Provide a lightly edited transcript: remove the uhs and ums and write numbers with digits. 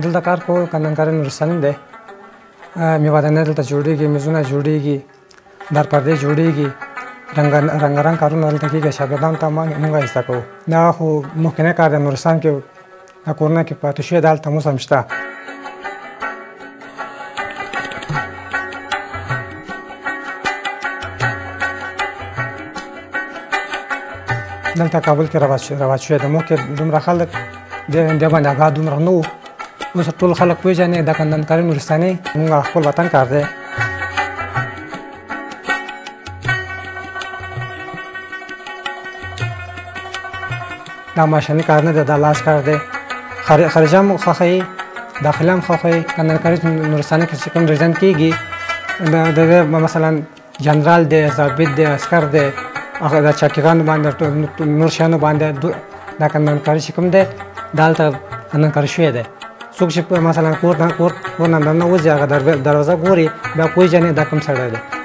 دلته کار کوو، کندنکاري نورستاني دی. میوه دلته جوړېږي، میزونه جوړېږي، در پردې جوړېږي، رنګارنګ کارونه دلته کېږي. شاګردانو ته موږ زده کوو. دا خو مخکنی کار دی، نورستان کې دا کورونه کې پاتې شوی، دلته اوس هم شته. دلته کابل کې رواج شوی دی. مخکې دومره خلک دې باندې آګاه دومره نه وو، اوس ټول خلک پېژني دا کندنکاري نورستاني موږ خپل وطن کار دی. دا ماشیني کار نه دی، دا لاس کار دی. خارجه هم خوښوي، داخله هم خوښوي. کندنکاري نورستاني کې چې کوم ډیزاین کېږي، د دې مثلا جنرال دی، ضابط دی، عسکر دی، هغه د چاکیګانو باندې، نور شیانو باندې دا کندنکاري چې کوم دی، دا هلته کندنکاري شوی دی. څوک چې مثلا کور نه کور کور نه دننه وځي، هغه دروازه ګوري، بیا پوهېږي دا کوم سړی دی.